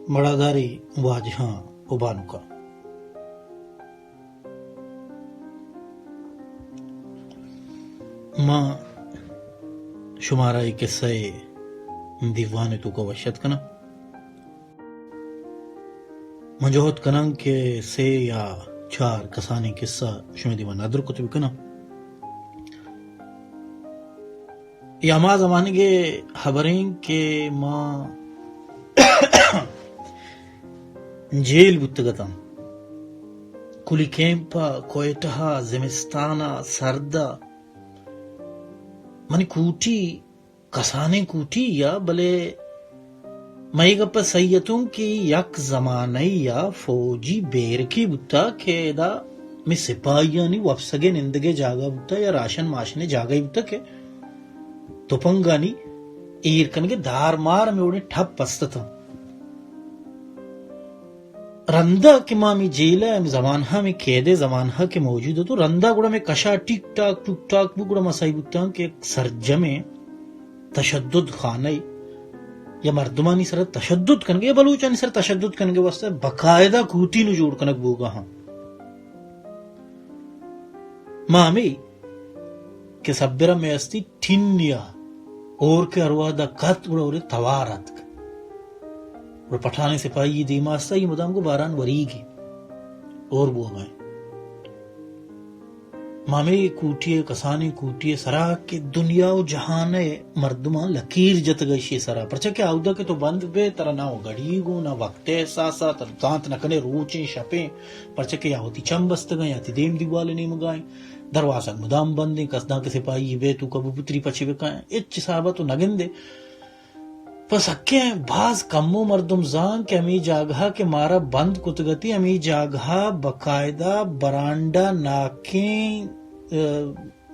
مڑاداریں واجہاں و بانکاں، ما شمارا اے قصہ ءِ دیوان ءِ توکا وش اتک کناں۔ من جہد کناں کہ سے یا چار کسانیں قصہ شمئے دیما ندر کت بکناں۔ اے ہما زمانگ ءِ ہبر ایں کہ ما جیل بوتگ اتاں۔ کلی کیمپ ءَ، کوئٹہ ءَ، زمستان ءَ، سرد ءَ۔ منی کوٹی کسانیں کوٹی یا، بلے من اے گپ ءَ سہی اتوں کہ یک زمانہ یا فوجی بیرکے بوتا کہ ادا مئے سپاہیانی وپسگ ءُ نندگ ءِ جاگہ بوتا یا راشن ماشن ءِ جاگہ بوتا کہ تپنگانی ایر کنگ ءِ دار مار ہمے وڑیں ٹپ است اتاں۔ رندا کہ ما ہمے جیل ءَ، ہمے زمانہ، ہمے قید ءِ زمانہ کہ موجود اتوں، رندا گڑا مئے کشا ٹیک ٹاک، ٹوک ٹاک بو، گڑا ما سہی بوتاں کہ یک سرجمیں تشدد خانہ یا مردمانی سر ءَ تشدد کنگ ءِ یا بلوچانی سر ءَ تشدد کنگ ءِ واستہ باقاعدہ کوٹی نوں جوڑ کنگ بوگا ہاں۔ ما ہمے کہ سبرا مئے استی ٹینیا ہور کہ ہر وہدا کت گڑا ہورے توار اتک۔ گڑا پٹھانیں سپاہی دیما استا، اے مدام گوں باران وریگی ہور بوگا ایں۔ ما ہمے کوٹی ءِ، کسانیں کوٹی ءِ سرا کہ دنیا و جہان ءِ مردماں لکیر جتگ ایشی ءِ سرا، پرچا کہ آودا کہ تو بند بئے، ترا نہ گڑی گوں، نہ وقت ءِ احساس ءَ، ترا زانت نہ کنے روچیں شپیں، پرچا کہ یا وتی چم بستگاں یا تی دیم دیوال ءِ نیمگا ایں۔ دروازگ مدام بندیں، کس داں کہ سپاہی بئے توکا بپتری پچے بکاں، ہچ حسابا تو نہ گندے۔ پہ سکیں باز کمو مردم زان کہ ہمے جاگہ کہ مارا بند کتگتی، ہمے جاگہ باقاعدہ برانڈا ناکیں، ءَ،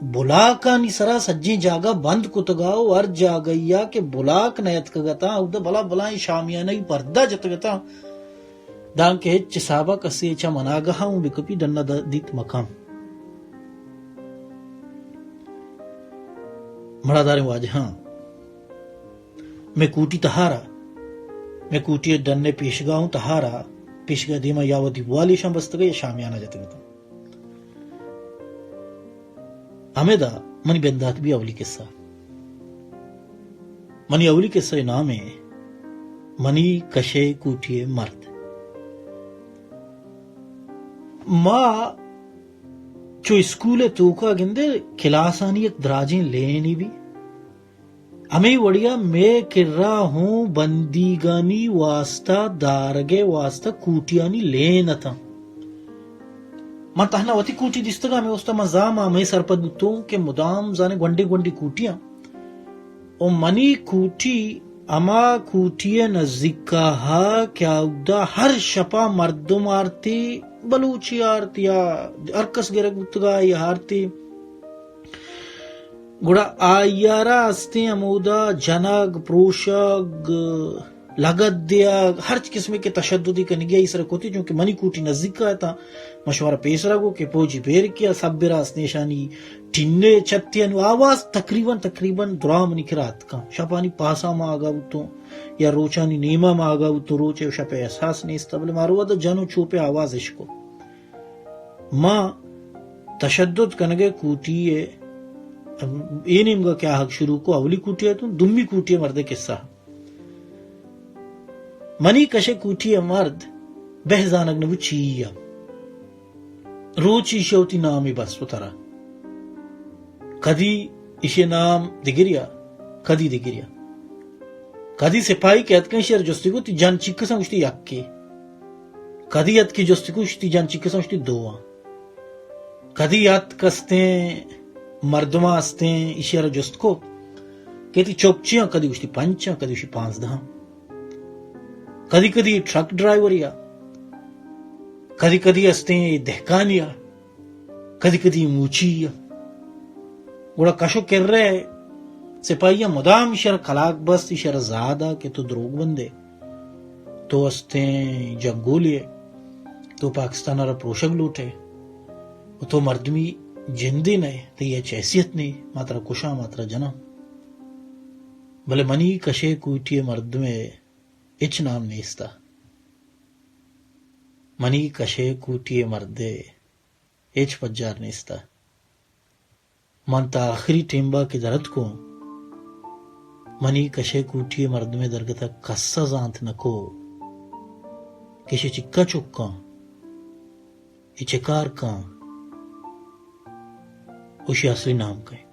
بلاکانی سرا سجیں جاگہ بند کتگا و ہر جاگہیا کہ بلاک نیتکگتاں، اودا بلا بلائیں شامیانہی پردہ جتگتاں۔ دانکہ ہچ حسابا کسے چہ مناگہا اوں بکپی ڈنا د-، دیت مکان۔ مڑاداریں واجہاں، مئے کوٹی تہارا، مئے کوٹی ءِ ڈن ءِ پیشگاہ اوں تہارا، پیشگاہ دیما یا وتی بوالیشاں بستگا یا شامیانہ جتگتاں۔ ہمدا منی بندات بی اولی قصہ۔ منی اولی قصہ ءِ نام ایں منی کشے کوٹی ءِ مرد۔ ما چو اسکول ءِ توکا گندے کلاسانی یک دراجیں لینے بی۔ ہمے وڑیا مئے کرا ہوں بندیگانی واسطہ دارگ ءِ واسطہ کوٹیانی لین اتاں۔ من تہنا وتی کوٹی دیستگاں، ہمے واسطہ من زاں، من ہمے سرپد بوتوں کہ مدام زانے گونڈیں گونڈیں کوٹیاں۔ و منی کوٹی ہما کوٹی ءِ نزیکا ہا کہ اودا ہر شپا مردم آرتی، بلوچی آرت یا ہر کس گرگ بوتگا یا آرتی۔ گڑا آئی ءَ را استیں ہمودا جنگ، پروشگ، لگت دیگ، ہرچ قسمے کہ تشددی کنگی آئی سرا کتی، چونکہ منی کوٹی نزیک ءَ اتاں، من شمارا پیسرا گو کہ پوجی بیرکی ءَ سبرا استیں اشانی ٹینے چتی انو آواز تقریباً، تقریباً درا منی کرا اتکاں۔ شپانی پاسا ما آگا بوتوں یا روچانی نیما ما آگا بوتوں، روچے و شپے احساس نیست، بلے مارو ودا جن و چوپے آواز اشکو۔ ما تشدد کنگے کوٹی ءَ اے نیمگا کہ آہگ شروع کو، اولی کوٹی ءَ تو دومی کوٹی ءِ مردے قصہ۔ منی کشے کوٹی ءِ مرد بہ زانگ نبو چی ءَ۔ روچ ایشی وتی نامی بس و ترا۔ کدی ایشی نام دگریا، کدی دگریا۔ کدی سپاہی کہ اتکن شر جستی کو تی جن چکساں گوشتی یکی۔ کدی اتکی جستی کو گوشتی جن چکساں گوشتی دواں۔ کدی اتک استیں مردماں استیں ایشی ءَ را جست کو کہ تی چک چیاں، کدی گوشتی پنچاں، کدی گوشتی پانزدہاں۔ کدی کدی ٹرک ڈرائیوریا، کدی کدی استیں دہکانیا، کدی کدی موچیا۔ گڑا کشو کرے سپاہیاں مدام ایشی ءَ را کلاگ بست، ایشی ءَ را زاہ دا کہ تو دروگ بندے۔ تو استیں جنگولے، تو پاکستان ءَ را پروشگ لوٹے، و تو مردمی جندے نئے، تئی ہچ حیثیت نئے، ما ترا کشاں، ما ترا جناں۔ بلے منی کشے کوٹی ءِ مردمے ہچ نام نیستا۔ منی کشے کوٹی ءِ مردے ہچ پجار نیست ءَ۔ من تا آخری ٹیمبا کہ در اتکوں، منی کشے کوٹی ءِ مردمے درگت ءَ کس ءَ زانت نکو کہ شے چکا چکاں، اے چکار کاں، او شے اصلی نام کئے۔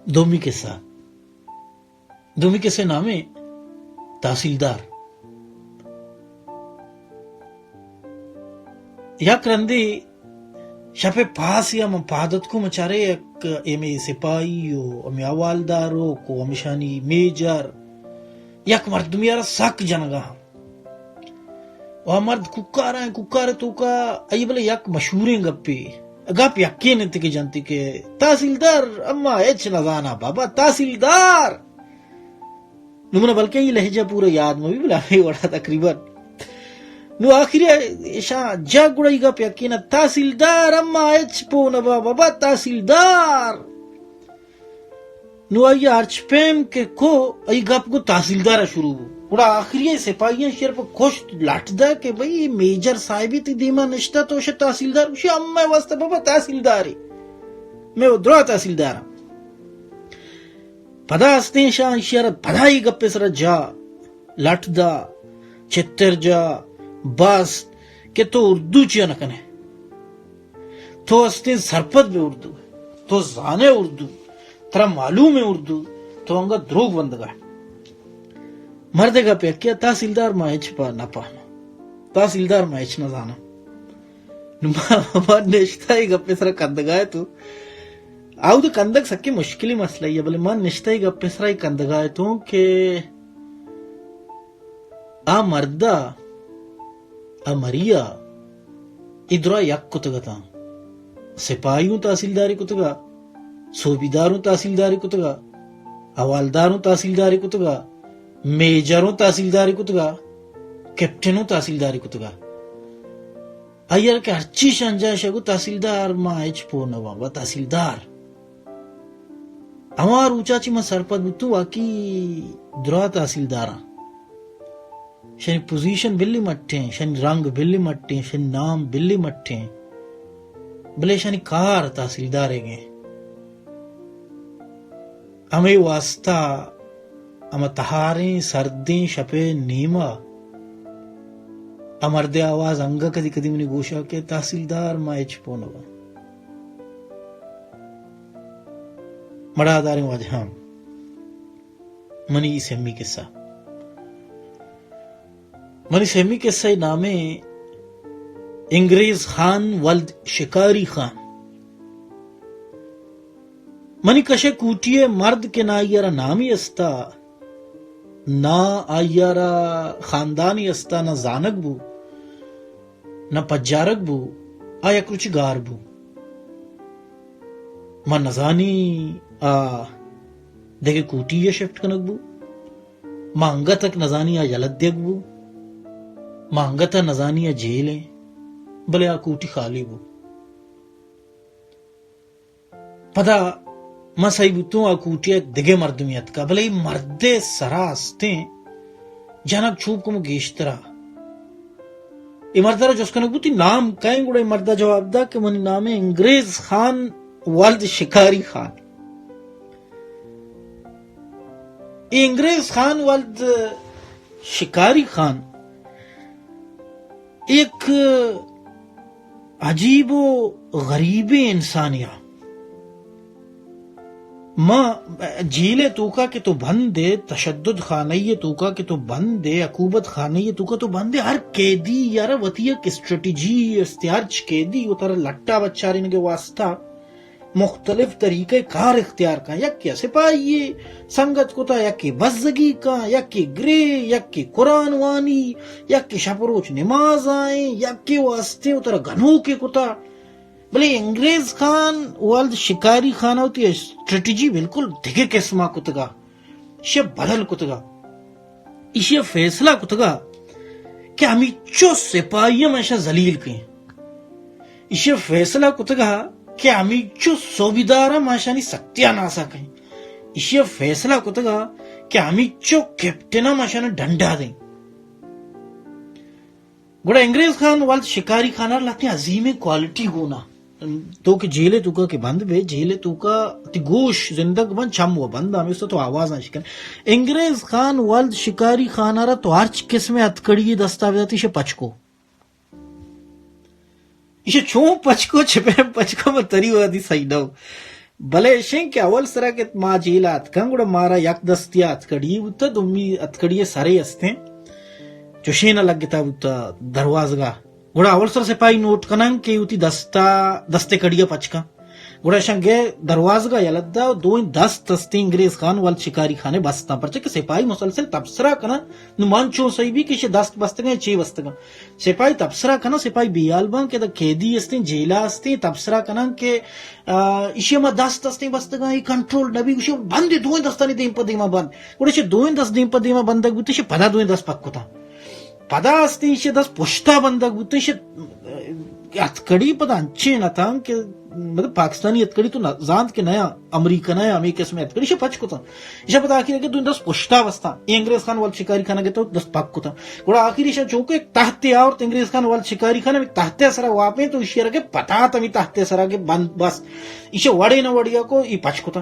دومی قصہ۔ دومی قصہ نامیں تحصیلدار۔ یک رندے شپ ءِ پاس یا من پاد اتکوں، من چارے یک ایمے سپاہی و ہمے حوالدار و کو ہمشانی میجر یک مردمی ءَ را سک جنگا ہم۔ و آ مرد کوکار ءَ، کوکار ءِ توکا آئی بلے یک مشہوریں گپے، گپ یکین انت کہ جنتی کہ تحصیلدار اما ہچ نزانا بابا، تحصیلدار۔ نوں منا بلکیں اے لہجہ پورا یاد مہ بی، بلے ہمے وڑا تقریباً۔ نوں آخری ایشاں جا گڑا اے گپ یکین ءَ، تحصیلدار اما ہچ پو نہ با بابا، تحصیلدار۔ نوں آئی ءَ ہرچ پیم کہ کو، آئی گپ گوں تحصیلدار ءَ شروع بو۔ گڑا آخری ءَ سپاہیاں شیر پہ کشت لٹ دا کہ بھئی، اے میجر صاحبی تئی دیما نشتہ، تو شے تحصیلدار، گوشی، امئے واسطہ بابا تحصیلدارے، مئے و درا تحصیلدار۔ پدا استیں شاہ ایشی ءَ را پدا اے گپ ءِ سرا جا لٹ دا، چتر جا، بست کہ تو اردو چیا نہ کنے؟ تو استیں سرپد بے اردو، تو زانے اردو، ترا معلوم ہے اردو، تو انگا دروگ بندگا۔ مردے گپ یکے، تحصیلدار ما ہچ پا نہ پاناں، تحصیلدار ما ہچ نہ زاناں۔ نوں ما، ما نشتہ اے گپ ءِ سرا کندگا اتوں۔ آؤد کندگ سکیں مشکلی مسئلہ یے، بلے ما نشتہ اے گپ ءِ سرا اے کندگا اتوں کہ آ مردا، آ مریا، اے درا یک کتگ اتاں۔ سپاہی اوں تحصیلداری کتگا، صوبیدار اوں تحصیلداری کتگا، حوالدار اوں تحصیلداری کتگا، میجر اوں تحصیلداری کتگا، کیپٹن اوں تحصیلداری کتگا۔ آئی ءَ را کہ ہرچی شنجا شگو تحصیلدار ما ہچ پو نہ باں، با تحصیلدار۔ ہما روچا چی من سرپد بوتوں، واقعی درا تحصیلداراں۔ شنی پوزیشن بلی مٹیں، شنی رنگ بلی مٹیں، شنی نام بلی مٹیں، بلے شنی کار تحصیلدارے گیں۔ ہمے واسطہ ہما تہاریں سردیں شپے نیما آ مردے آواز انگا کدی کدی منی گوشا کہ تحصیلدار ما ہچ پو نہ باں۔ مڑاداریں واجہاں، منی سیمی قصہ۔ منی سیمی قصہ ءِ نامیں انگریز خان ولد شکاری خان۔ منی کشے کوٹی ءِ مرد کہ نہ آئی ءَ را نامی استا، نہ آئی ءَ را خاندانی استا، نہ زانگ بو، نہ پجارگ بو، آ یک روچی گار بو۔ من نزانی آ دگہ کوٹی ءَ شفٹ کنگ بو۔ ما انگت ءَ نزانی آ یلہ دیگ بو، ما انگت ءَ نزانی آ جیل ایں، بلے آ کوٹی خالی بو۔ پدا ما سہی بوتوں آ کوٹی ءَ دگہ مردمے اتکا، بلے اے مردے سرا استیں جنگ چوب کمو گیشترا۔ اے مرد ءَ را جست کنگ بوتی نام کئے، گڑا اے مرد ءَ جواب دا کہ منی نام انگریز خان ولد شکاری خان۔ اے انگریز خان ولد شکاری خان یک عجیب و غریبیں انسانے آ۔ ما جیل ءِ توکا کہ تو بند ئے، تشدد خانہ ءِ توکا کہ تو بند ئے، عقوبت خانہ ءِ توکا تو بند ئے، ہر قیدی ءَ را وتی یک اسٹریٹجی است، ہرچ قیدی وتارا لٹا بچارینگ ءِ واسطہ مختلف طریقہ کار اختیار کن، یکے سپاہی سنگت کتا، یکے بزگی کن، یکے گرے، یکے قرآن وانی، یکے شپ روچ نماز آئیں، یکے واسطے وتارا گنوکے کتا۔ بلے انگریز خان ولد شکاری خان ءَ وتی اسٹریٹجی بالکل دگہ قسم ءَ کتگا، ایشی ءَ بدل کتگا۔ ایشی ءَ فیصلہ کتگا کہ ہمیچو سپاہی ءَ ما ایشاں ذلیل کیں۔ ایشی ءَ فیصلہ کتگا کہ ہمیچو صوبیدار ءَ ما ایشانی سکتیاں ناسا کیں۔ ایشی ءَ فیصلہ کتگا کہ ہمیچو کیپٹن ءَ ما ایشاں ڈنڈا دیں۔ گڑا انگریز خان ولد شکاری خان ءَ لہتیں عظیمیں کوالٹی گون اَ۔ تو کہ جیل ءِ توکا کہ بند بئے، جیل ءِ توکا تئی گوش زندگ بنت، چم وَ بند، ہمے واستا تو آوازاں اشکن۔ انگریز خان ولد شکاری خان ءَ را تو ہرچ قسم ءِ ہتکڑی ءِ دستا بدات، ایشی ءَ پچ کو۔ ایشی ءَ چون پچ کو، چہ پیم پچ کو، من تنی وہدی سہی نہ اوں۔ بلے ایش اِنت کہ اول سرا کہ ما جیل ءَ اتکاں، گڑا مارا یک دستی ءَ ہتکڑی بوتہ، دومی ہتکڑی ءِ سرے استیں چوشیں ءَ لگتا بوتہ دروازگا۔ گڑا اول سر سپاہی نوٹ کناں کہ وتی دستا، دست ءِ کڑی ءَ پچ کن۔ گڑا اشاں گئے دروازگا یلہ دا، دوئیں دست استیں انگریز خان ولد شکاری خان ءِ بستاں، پرچہ کہ سپاہی مسلسل تبصرہ کناں، نوں من چون سہی بی کہ ایشی ءَ دست بستگاں یا چے بستگاں۔ سپاہی تبصرہ کناں، سپاہی بے ہیال باں کہ ادا قیدی استیں، جیلا استیں، تبصرہ کناں کہ، آ، ایشی ءَ ما دست استیں بستگاں، اے کنٹرول نہ بی، گوشی بند، دوئیں دستانی دیم پہ دیما بند۔ گڑا ایشی ءَ دوئیں دست دیم پہ دیما بندگ بوتہ، ایشی ءَ پدا دوئیں دست پچ کتاں۔ پدا استیں ایشی ءَ دست پشتا بندگ بوتہ، ایشی ءَ ہتکڑی پدا انچیں اتاں کہ مطلب پاکستانی ہتکڑی تو نہ زانت کہ نیا امریکن ءِ ہمے قسم ءِ ہتکڑی، ایشی ءَ پچ کتاں۔ ایشی ءَ پدا آخر ءَ کہ دوئیں دست پشتا بستاں، اے انگریز خان ولد شکاری خان ءَ کہ تو دست پچ کتاں۔ گڑا آخر ایشاں چونکہ یک تہتے آورت انگریز خان ولد شکاری خان، ہمے تہتے ءِ سرا واپینت، تو ایشی ءَ را کہ پتات، ہمے تہتے ءِ سرا کہ بند بست، ایشی ءَ وڑے نہ وڑے ءَ کو، اے پچ کتاں۔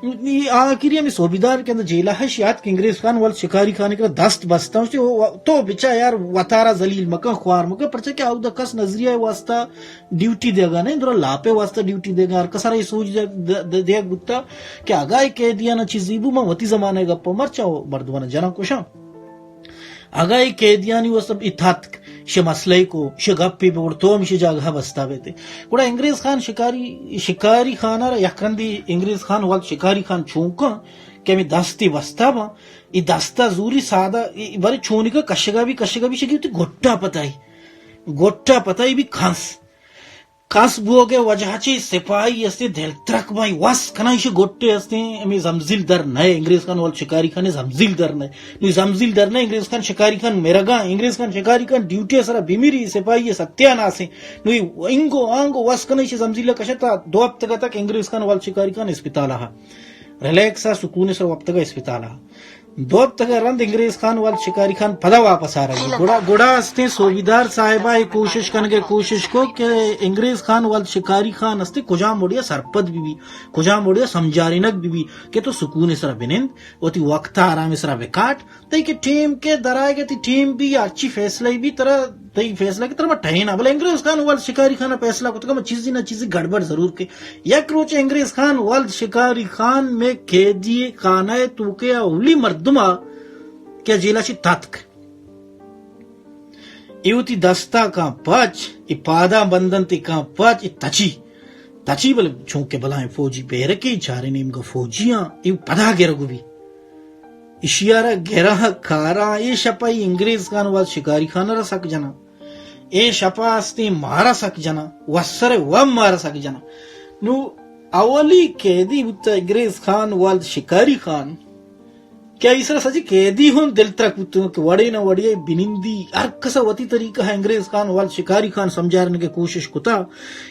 اے آخری ہمے صوبیدار کہ اندر جیل ءَ اش یات کہ انگریز خان ولد شکاری خان ءِ کرا دست بستاں، گوشتی، او، تو بچا یار، وتارا ذلیل مکن، خوار مکن، پرچہ کہ اودا کس نظریہ ءِ واسطہ ڈیوٹی دیگا نہ، درا لاپ ءِ واسطہ ڈیوٹی دیگا۔ ہر کس ءَ را اے سوج دے-، دے-، دیگ بوتا کہ اگاں اے قیدیاں ءَ چیزے بو، من وتی زمانہ ءِ گپ ءَ، مرچاں مردماں جناں کشاں۔ اگاں اے قیدیانی واسطہ اے تتک، ایشی ءَ مسئلہ کو، ایشی ءَ گپے بگڑ، تو ہم ایشی جاگہ ءَ بستا بیتے۔ گڑا انگریز خان شکاری، شکاری خان ءَ را یک رندے انگریز خان ولد شکاری خان چونکاں کہ ہمے دستے بستا باں، اے دستا زوری سادہ، اے بارے چونکا کشگا بی، کشگا بی، شگی وتی گٹا پتائی، گٹا پتائی بی کنس۔ کس بوگ ءِ وجہ چہ سپاہی استیں دلترک باں، وس کناں، ایشی گٹے استیں، ہمے زمزیل در نئے، انگریز خان ولد شکاری خان ءِ زمزیل در نئے۔ نوں زمزیل در نئے، انگریز خان شکاری خان مرگاں، انگریز خان شکاری خان ڈیوٹی ءِ سرا بمیری، سپاہی ءِ ستیاناسیں۔ نوں انگو آنگو وس کناں، ایشی زمزیل ءَ کشتا، دو ہفتگ تک انگریز خان ولد شکاری خان اسپتال ءَ ریلیکس ءَ، سکون ءِ سرا وپتگ ءَ اسپتال ءَ۔ دو ہفتگ ءَ رند انگریز خان ولد شکاری خان پدا واپس آرگ بی۔ گڑا، گڑا استیں صوبیدار صاحب ءَ اے کوشش کنگ ءِ کوشش کو کہ انگریز خان ولد شکاری خان استیں کجام وڑے ءَ سرپد بہ بی، کجام وڑے ءَ سمجھارینگ بہ بی کہ تو سکون ءِ سرا بنند، وتی وقت ءَ آرام ءِ سرا بکاٹ، تئی کہ ٹیم کہ درائگ ءَ، تئی ٹیم بی، ہرچی فیصلہ بی، ترا تئی فیصلہ کہ ترا ما ٹہیناں، بلے انگریز خان ولد شکاری خان ءَ فیصلہ کتگ، ما چیزے نہ چیزے گڑبڑ ضرور کن۔ یک روچے انگریز خان ولد شکاری خان مئے قیدی خانہ ءِ توکا اولی مردم ءَ کہ جیل ءَ چہ تتک۔ اے وتی دستا کاں پچ، اے پاداں بندنت، اے کاں پچ، اے تچی۔ تچی بلے چونکہ بلاہیں فوجی بیرکے، چاریں نیمگا فوجیاں، اے پدا گرگ بی۔ ایشی ءَ را گراں کاراں، اے شپ ءَ انگریز خان ولد شکاری خان ءَ را سک جناں۔ اے شپ ءَ استیں مارا سک جناں، وسر ءَ وم مارا سک جناں۔ نوں اولی قیدی بوتہ انگریز خان ولد شکاری خان، کہ آئی سرا سجی قیدی ہم دلترک بوتگ کہ وڑے نہ وڑے بنندی، ہر کس ءَ وتی طریقہ ءَ انگریز خان ولد شکاری خان سمجھارینگ ءِ کوشش کتہ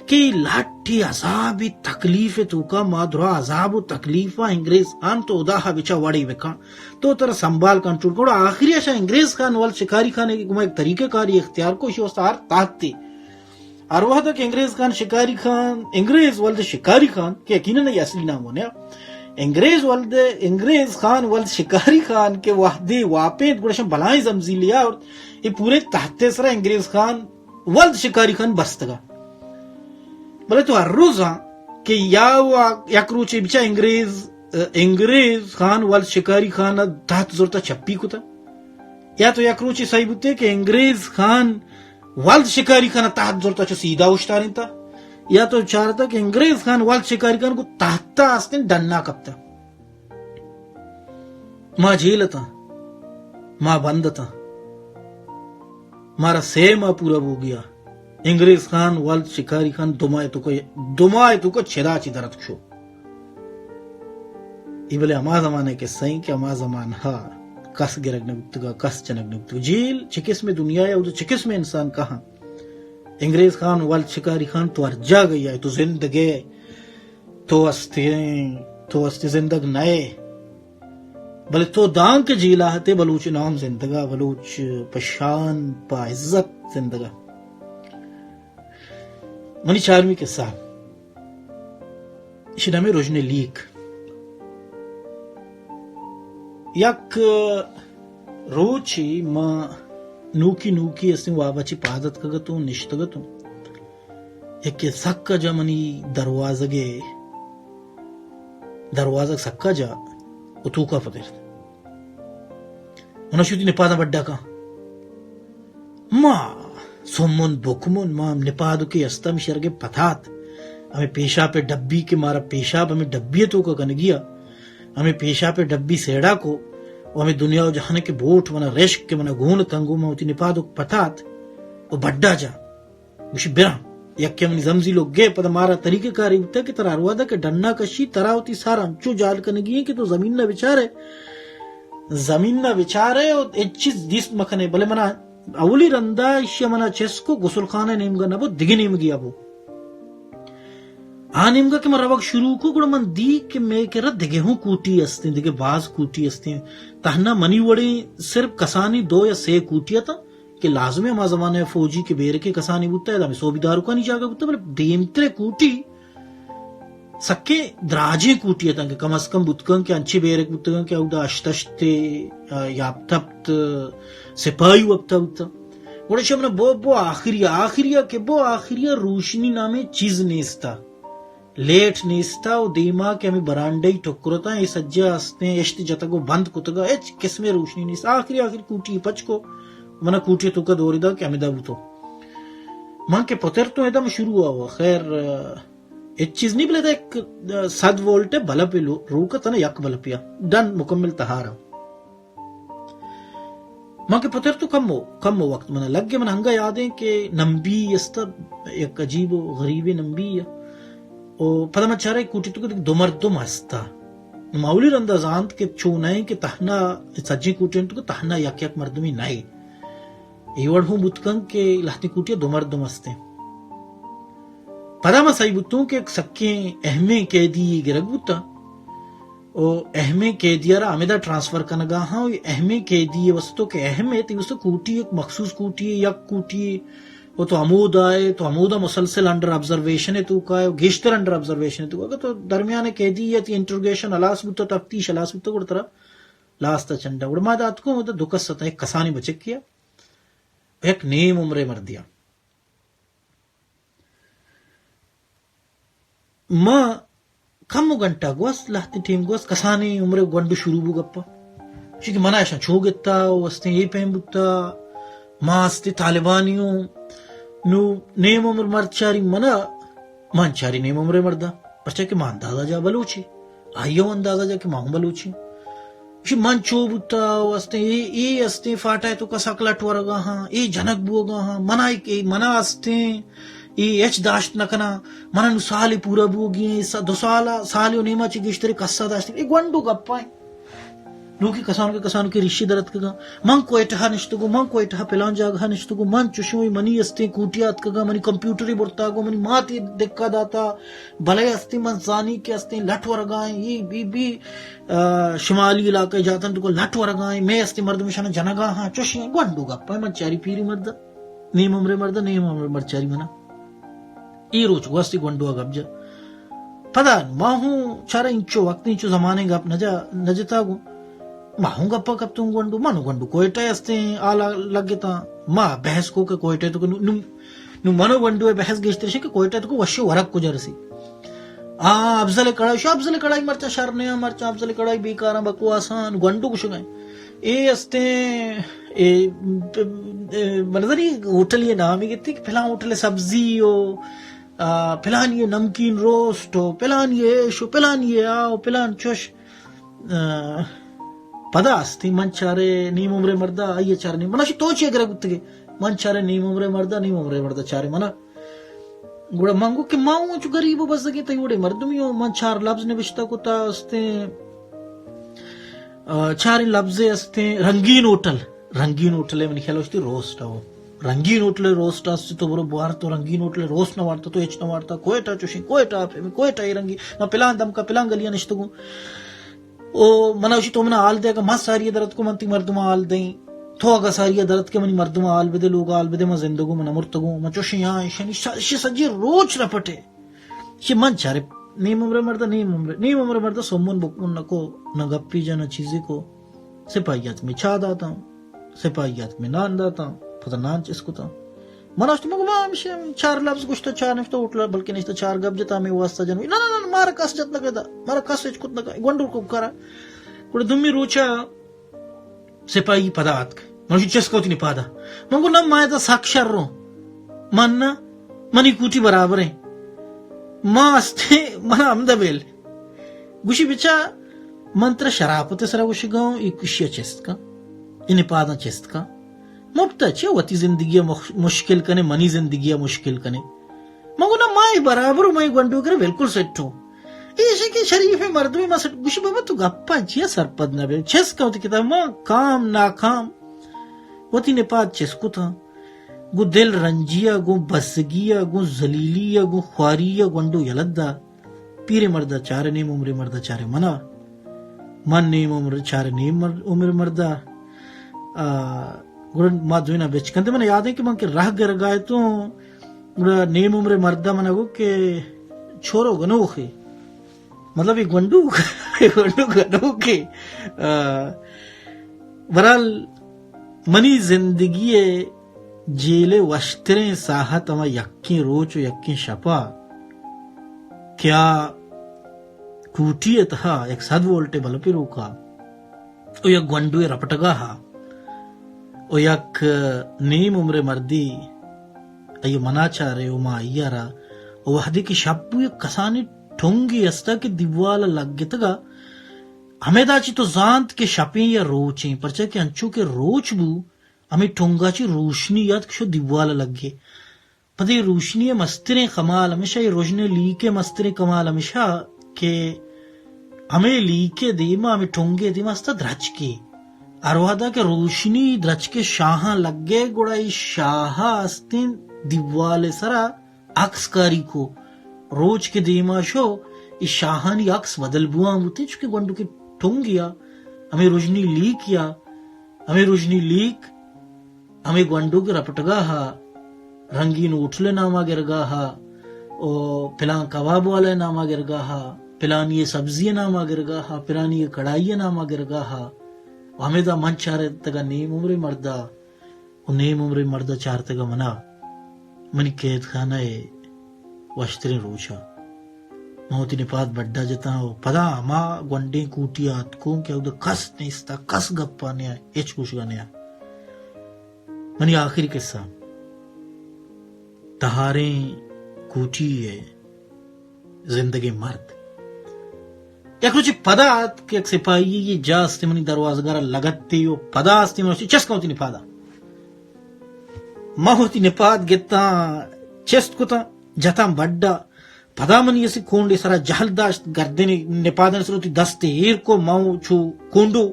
کہ لٹے عذاب تکلیف ءِ توکا، ما درا عذاب و تکلیف ءَ، انگریز خان تو ہدا ءَ بچا وڑے بکن، تو ترا سنبھال کنٹرول کن۔ گڑا آخری ءَ شا انگریز خان ولد شکاری خان ءِ گوما یک طریقہ کاری اختیار کو، ایشی واسطہ ہر تہتے ہر وہد کہ انگریز خان شکاری خان، انگریز ولد شکاری خان، کہ یقیناً اے اصلی نام ہونے، انگریز ولد، انگریز خان ولد شکاری خان کہ وہدے واپینت، گڑا شان بلائیں زمزیلے آورت، اے پورے تہتے سرا انگریز خان ولد شکاری خان بستگا۔ بلے تو ہر روزاں کہ یا وا-، یک روچے بچا انگریز، انگریز خان ولد شکاری خان تہت زرتا چپی کتا، یا تو یک روچے سہی بوتے کہ انگریز خان ولد شکاری خان تہت زرتا چو سیدھا اوشتارینتا، یا تو چارتا کہ انگریز خان ولد شکاری خان کو تہتا استیں ڈنا کپتا۔ ما جیل اتاں، ما بند اتاں، مارا سہ ماہ پورا بوگیا۔ انگریز خان ولد شکاری خان دو ماہ توکا، دو ماہ توکا چدا چی درت کشو۔ اے بلے ہما زمانہ ءِ قصہ ایں کہ ہما زمانہ ءَ کس گرگ نہ بوتگ ءَ، کس جنگ نہ بوتگ۔ جیل چہ قسم دنیا ءَ، اودا چہ قسم انسان کاہاں۔ انگریز خان ولد شکاری خان تو ہر جاگہ ءَ ئے، تو زندگ ئے، تو ہستے، تو ہستے زندگ نہ ئے۔ بلے تو دانکہ جیل ءَ اتے، بلوچ نام زندگ ءَ، بلوچ پہ شان، پہ عزت زندگ ءَ۔ منی چارمی قصہ، ایشی نام رژن لیک۔ یک روچے ما نوکی نوکی استیں واب ءَ چہ پاد اتکگ اتوں، نشتگ اتوں۔ یکے سک ءَ جا منی دروازگ ءَ، دروازگ سک ءَ جا ءُ توکا پترت۔ من اشی وتی نپاداں بڈا کن۔ ما سمن بکمن، ما نپادکے استم شرگے پتات۔ ہمے پیشاپ ءِ ڈبی کہ مارا پیشاپ ہمے ڈبی ءِ توکا کنگی ءَ، ہمے پیشاپ ءِ ڈبی سیڑا کو ءُ ہمے دنیا ءُ جہان ءِ کہ بوٹ منا رشک کہ منا گون تنگو، ما وتی نپادک پتات ءُ بڈا جا۔ گوشی، براں۔ یکے منی زمزیلو گے، پدا مارا طریقہ کاری بوتا کہ ترا ہر وہدا کہ ڈنا کشی، ترا وتی سر انچو جال کنگی ایں کہ تو زمین ءَ بچارے، زمین ءَ بچارے ءُ ہچ چیز دیست مکنے۔ بلے منا اولی رندا ایشی ءَ منا چست کو، غسل خانہ ءِ نیمگا نہ بو، دگہ نیمگے ءَ بو۔ آ نیمگا کہ من روگ شروع کو، گڑا من دی کہ مئے کرا دگہ ہوں کوٹی استیں، دگہ باز کوٹی استیں۔ تہنا منی وڑیں صرف کسانی دو یا سے کوٹی اتاں۔ کہ لازم ہے ہما زمانہ ءَ فوجی کہ بیرکے کسانی بوتا، ادا ہمے سوبیداروکانی جاگہ بوتا، بلے دیمترے کوٹی سکیں دراجیں کوٹی اتاں کہ کم از کم بوت کنت کہ انچیں بیرک بوتگاں کہ اودا ہشت ہشت، آ، یا ہپت ہپت سپاہی وپتا بوتا۔ گڑا شمنا بو، بو آخری، آخری کہ بو آخری روشنی نامیں چیز نیستا۔ لیٹ نیستا ءُ دیما کہ ہمے برانڈہ ئی ٹکرتاں، اے سجہ استیں اشت جتگ ءُ بند کتگ ءَ، ہچ قسمے روشنی نیست۔ آخری آخری کوٹی پچ کو، منا کوٹی توکا دوری دا کہ ہمدا بوتو۔ من کہ پترتوں ادم شروع ہوا، خیر، ہچ چیز نہیں، بلے دا ایک، صد وولٹ بلب لو-، روکا تنا یک بلب یا ڈن مکمل تہارا۔ من کہ پترتوں کمو، کمو وقت منا لگے، من ہنگا یادیں کہ نمبی استا، یک عجیب و غریبیں نمبی یا۔ او پدا من چارے کوٹی توکا دو مردم استا۔ ما اولی رندا زانت کہ چو نئیں کہ تہنا سجیں کوٹی توکا تہنا یک یک مردمی نئے۔ اے وڑ ہوں بوت کن کہ لہتیں کوٹی دو مردم استیں۔ پدا ما سہی بوتوں کہ یک سکیں اہمیں قیدی گرگ بوتا۔ او اہمیں قیدی ءَ را ہمدا ٹرانسفر کنگا ہاں، او اہمیں قیدی ءِ واسطہ کہ اہم ہے، تئی واسطہ کوٹی، یک مخصوص کوٹی، یک کوٹی، او تو ہمودا ہے، تو ہمودا مسلسل انڈر آبزرویشن ءِ توکا ہے، او گیشتر انڈر آبزرویشن ءِ توکا۔ اگر تو درمیان قیدی یا تئی انٹروگیشن ہلاس بوتا، تفتیش ہلاس بوتا، گڑا ترا لاستا چنڈا۔ گڑا ما داتکوں، او دو کس اتاں، یک کسانی بچکے ءَ، یک نیم عمرے مردے ءَ۔ ما کمو گھنٹہ گوست، لہتے ٹیم گوست، کسانیں عمرے گونڈو شروع بو گپا۔ چونکہ منا اشاں چو گتا و استیں اے پیم بوتا، ما استے طالبانی اوں۔ نو نیم عمر مرد چاری منا، من چاری نیم عمرے مردا، پرچا کہ ما اندازہ جا بلوچی، آئی او اندازہ جا کہ ما ہوں بلوچی۔ گوشی، من چو بوتا و استیں، اے، اے استیں فاٹا ءِ توکا سک لٹ ورگا ہاں، اے جنگ بوگا ہاں، منا اے، اے منا استیں، اے ہچ داشت نہ کناں، منا نو سالے پورا بوگی ایں، سا-، دو سال، سالے و نیما چہ گیشترے کسا داشت، اے گونڈو گپا ایں۔ نوکی کسانکے، کسانکے ریشی در اتکگاں۔ من کوئٹہ نشتگوں، من کوئٹہ پلان جاگہ نشتگوں، من چوشیں منی استیں کوٹیا اتکگاں، منی کمپیوٹرے برتاگوں، منی ماتی دکا داتا، بلے استیں من زانی کہ استیں لٹ ورگا ایں، اے بی بی آ، شمالی علاقہ جاتن تو کو لٹ ورگا ایں، مئے استیں مردم اشانا جنگا ہاں، چوشیں گونڈو گپا ایں، من چاری پیری مردا، نیم عمرے مردا، نیم عمرے مرد چاری منا۔ اے روچ گوستی گونڈو گپ جا۔ پدا ما ہوں چارا انچو وقت انچو زمانے گپ نہ جا، نہ جتا گوں۔ ما ہوں گپا کپتوں گونڈو، من و گونڈو کوئٹہ استیں، آلا لگتا۔ ما بحث کو کہ کوئٹہ تو کہ نو، نو نو من و گونڈو ءِ بحث گیشتر اش کہ کوئٹہ تو کو وشی ورگ کجا رسی۔ آ، افضل کڑائی، شو افضل کڑائی مرچاں شر نیاں، مرچاں افضل کڑائی بیکاراں بکواساں، گونڈو گوشگا ایں۔ اے استیں، اے، اے، منظری ہوٹل یہ نام ہی کہتی کہ پلان ہوٹل سبزی ہو، آ، پلان یہ نمکین روسٹ ہو، پلان یہ ایش ہو، پلان یہ آ ہو، پلان چوش۔ آ، پدا استی من چارے نیم عمرے مردا، آئی چارے نیم، منا شی تو چی گرگ بوتگے؟ من چارے نیم عمرے مردا، نیم عمرے مردا چارے منا۔ گڑا من گو کہ ما اوں چو غریب و بزگیں تئی وڑے مردمی ہوں، من چار لفظ نبشتہ کتا استیں، آ، چاریں لفظے استیں، رنگین ہوٹل، رنگین ہوٹل ہے منی خیال اشتی روسٹ ہو۔ رنگین ہوٹل روسٹ است تو برو بوار تو رنگین ہوٹل روسٹ نہ وارتا تو ہچ نہ وارتا، کوئٹہ چوشیں، کوئٹہ فیمس، کوئٹہ اے رنگی، ما پلان دمکا پلان گلیا نشتگوں۔ او منا گوشی، تو منا حال دے، اگاں ما ساری درت کو من تی مردم حال دیں، تو اگاں ساری درت کے منی مردم حال بدے، لوگ حال بدے، من زندگوں، من مرتگوں، من چوشیں یہاں ایشانی ش-، ش-، سجی روچ رپٹے۔ چی من چارے نیم عمر مرد، نیم عمر، نیم عمر مرد سومن بکن نہ کو، نہ گپی جا، نہ چیزی کو۔ سپاہی ات میں چا داتا ہوں، سپاہی ات میں نان داتا ہوں، پتہ نان چس کتا۔ من اشت مگو ما ہمشہ چار لفظ گوشتا، چار نشتا ہوٹل، بلکہ نشتا چار گپ جتا، ہمیں واسطہ جنو۔ نہ، نہ، نہ، مارا کس جت نہ کدا، مارا کس ہچ کت نہ کدا، گونڈو کو کرا۔ گڑا دومی روچا سپاہی پدا آتک۔ من گوشی، چست کن وتی نپادا۔ من گو، نہ، ما ادا سک شر روں۔ من نہ، منی کوٹی برابر ہیں۔ ما استیں، منا ہمدا بیل۔ گوشی، بچا، من ترا شراپت سرا گوشگا ہوں، ای کشیا چست کن۔ ای نپاداں چست کن۔ مپتا چیا وتی زندگی مخ-، مشکل کنے، منی زندگی مشکل کنے۔ من گو، نہ، ما ای برابر، ما ای گونڈو کرا بالکل سیٹ ہوں۔ ایشی کہ شریف مردمے، ما سیٹ، گوشی، بابا، تو گپا چیا سرپد نہ بے؟ چست کن وتی کتاب، ما کام ناکام وتی نپاد چست کتاں۔ گوں دل رنجیا، گوں بزگیا، گوں ذلیلیا، گوں خواریا گونڈو یلہ دا۔ پیریں مردا چارے، نیم عمریں مردا چارے منا۔ من نیم عمر چارے، نیم مر-، عمر مردا۔ آ، گڑا ما دوینا بچکندے۔ من یاد ہے کہ من کہ راہ گرگا اتوں، گڑا نیم عمریں مردا منا گو کہ چھورو گنوخے۔ مطلب، یہ گونڈو، یہ گونڈو گنوخے۔ آ، برحال، منی زندگی جیل ء وشتریں ساہت ہما یکیں روچ و یکیں شپا کہ آ کوٹی ء تہا یک سد وولٹ ء بلپے روکا و یک گونڈوے رپٹگا ہا و یک نیم عمرے مردی آئی منا چارے و ما آئی ء را، و وہدے کہ شپ بو یک کسانیں ٹنگے استا کہ دیوال ء لگتگا، ہمیدا چی تو زانت کہ شپیں یا روچیں، پرچا کہ انچو کہ روچ بو، ہمے ٹنگا چی روشنی اتک شو دیوال ء لگے۔ پدے روشنی ء مستریں کمال ہمیشہ، اے رژن ء لیک ء مستریں کمال ہمیشہ کہ ہمے لیک ء دیما، ہمے ٹنگ ء دیما استا درچکے۔ ہر وہدا کہ روشنی درچک ء شاہاں لگے، گڑا اے شاہ ء استیں دیوال ء سرا عکس کاری کو۔ روچ کہ دیما شو، اے شاہانی عکس بدل بوان بوتیں، چونکہ گونڈو کہ ٹنگ یا، ہمے رژنی لیک یا، ہمے رژنی لیک، ہمے گونڈو کہ رپٹگا ہا، رنگین ہوٹل ناما گرگا ہا، او پلان کباب والا ناما گرگا ہا، پلانی سبزی ناما گرگا ہا، پلانی کڑائی ناما گرگا ہا، و ہمیدا من چارتگا نیم عمرے مردا۔ و نیم عمرے مرد ء چارتگ ء منا منی قید خانہ ء وشتریں روچ ء من وتی نپاد بڈا جتاں و پدا ہما گونڈیں کوٹی ء اتکوں کہ اود ء کس نیست ء، کس گپ ء نیا، ہچ گوشگ ء نیا۔ منی آخری قصہ، تہاریں کوٹی ء زندگیں مرد۔ یک روچے پدا ات کہ یک سپاہی یے جا استے منی دروازگارا لگتے و پدا استے من چست کن وتی نپادا۔ من وتی نپاد گتاں، چست کتاں، جتاں بڈا۔ پدا منی اسی کونڈے سرا جہل داشت، گردن نپادن سر وتی دست ایر کو، من چو کونڈو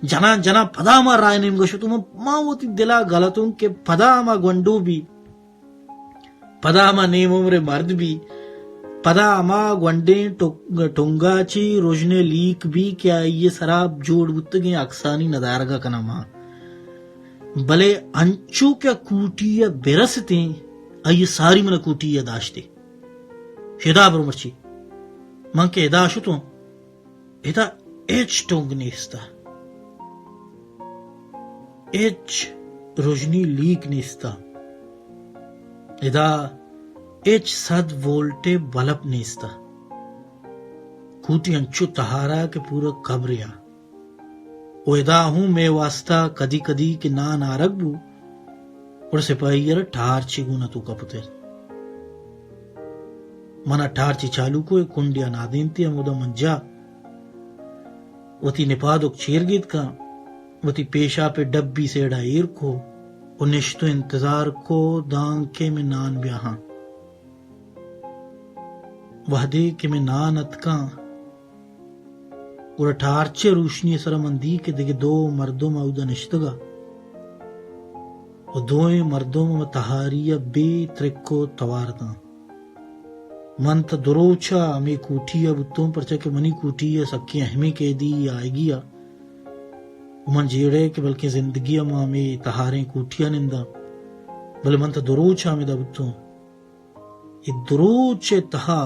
جنان جنان پدا ما رائے نیمگا شتوں۔ من، من وتی دلا گلتوں کہ پدا ما گونڈو بی۔ پدا ہما نیم عمرے مرد بی، پدا ہما گونڈیں ٹک-، ٹنگا چی رژنے لیک بی کہ آئی سرا جوڑ بوتگیں عکسانی ندارگا کناں ما۔ بلے انچو کہ کوٹی ء برستیں، آئی ساری من کوٹی ء داشتے۔ شدا برو مرچی۔ من کہ ادا شتوں، ادا ہچ ٹنگ نیست ء، ہچ رژنی لیک نیست ء، ادا ہچ سد وولٹ ء بلب نیست ء۔ کوٹی انچو تہارا کہ پورا قبرے ء۔ و ادا ہوں مئے واستا کدی کدی کہ نان آرگ بو، گڑا سپاہی ء را ٹارچے گون اتو کپتر۔ منا ٹارچے چالو کو، اے کنڈیا نادینتے، ہمودا من جا وتی نپادک چیر گیت کن، وتی پیشاپ ڈبی سیڑا ایر کو و نشتو انتظار کو دانکہ میں نان بیاہاں۔ وہدے کہ میں نان اتکاں، گڑا ٹارچ ء روشنی ء سرا من دی کہ دگہ دو مردم اودا نشتگ ء و دوئیں مردم ہما تہاری ء بے ترک و توار اتاں۔ من تہ دو روچ ءَ ہمے کوٹی ءَ بوتوں، پرچا کہ منی کوٹی ءَ سکیں اہمیں قیدی آئیگی ءَ۔ من جیڑے کہ بلکیں زندگی ءَ ما ہمے تہاریں کوٹی ءَ ننداں، بلے من تہ دو روچ ءَ ہمیدا بوتوں۔ اے دو روچ ءِ تہا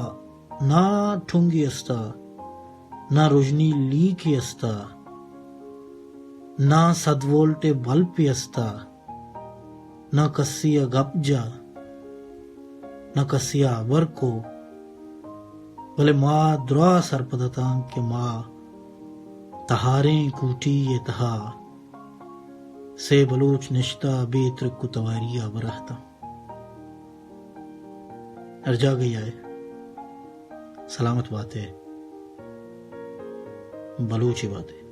نہ ٹنگے استا، نہ رژنی لیکے استا، نہ صد وولٹ ءِ بلپے استا، نہ کسی ءَ گپ جا، نہ کسی ءَ ہبر کو، بلے ما دراہ سرپد اتاں کہ ما تہاریں کوٹی ءِ تہا سے بلوچ نشتہ بے ترک و تواری ءَ ہبر اتاں۔ ہر جاگہ ءَ ئے، سلامت بات ئے، بلوچے بات ئے۔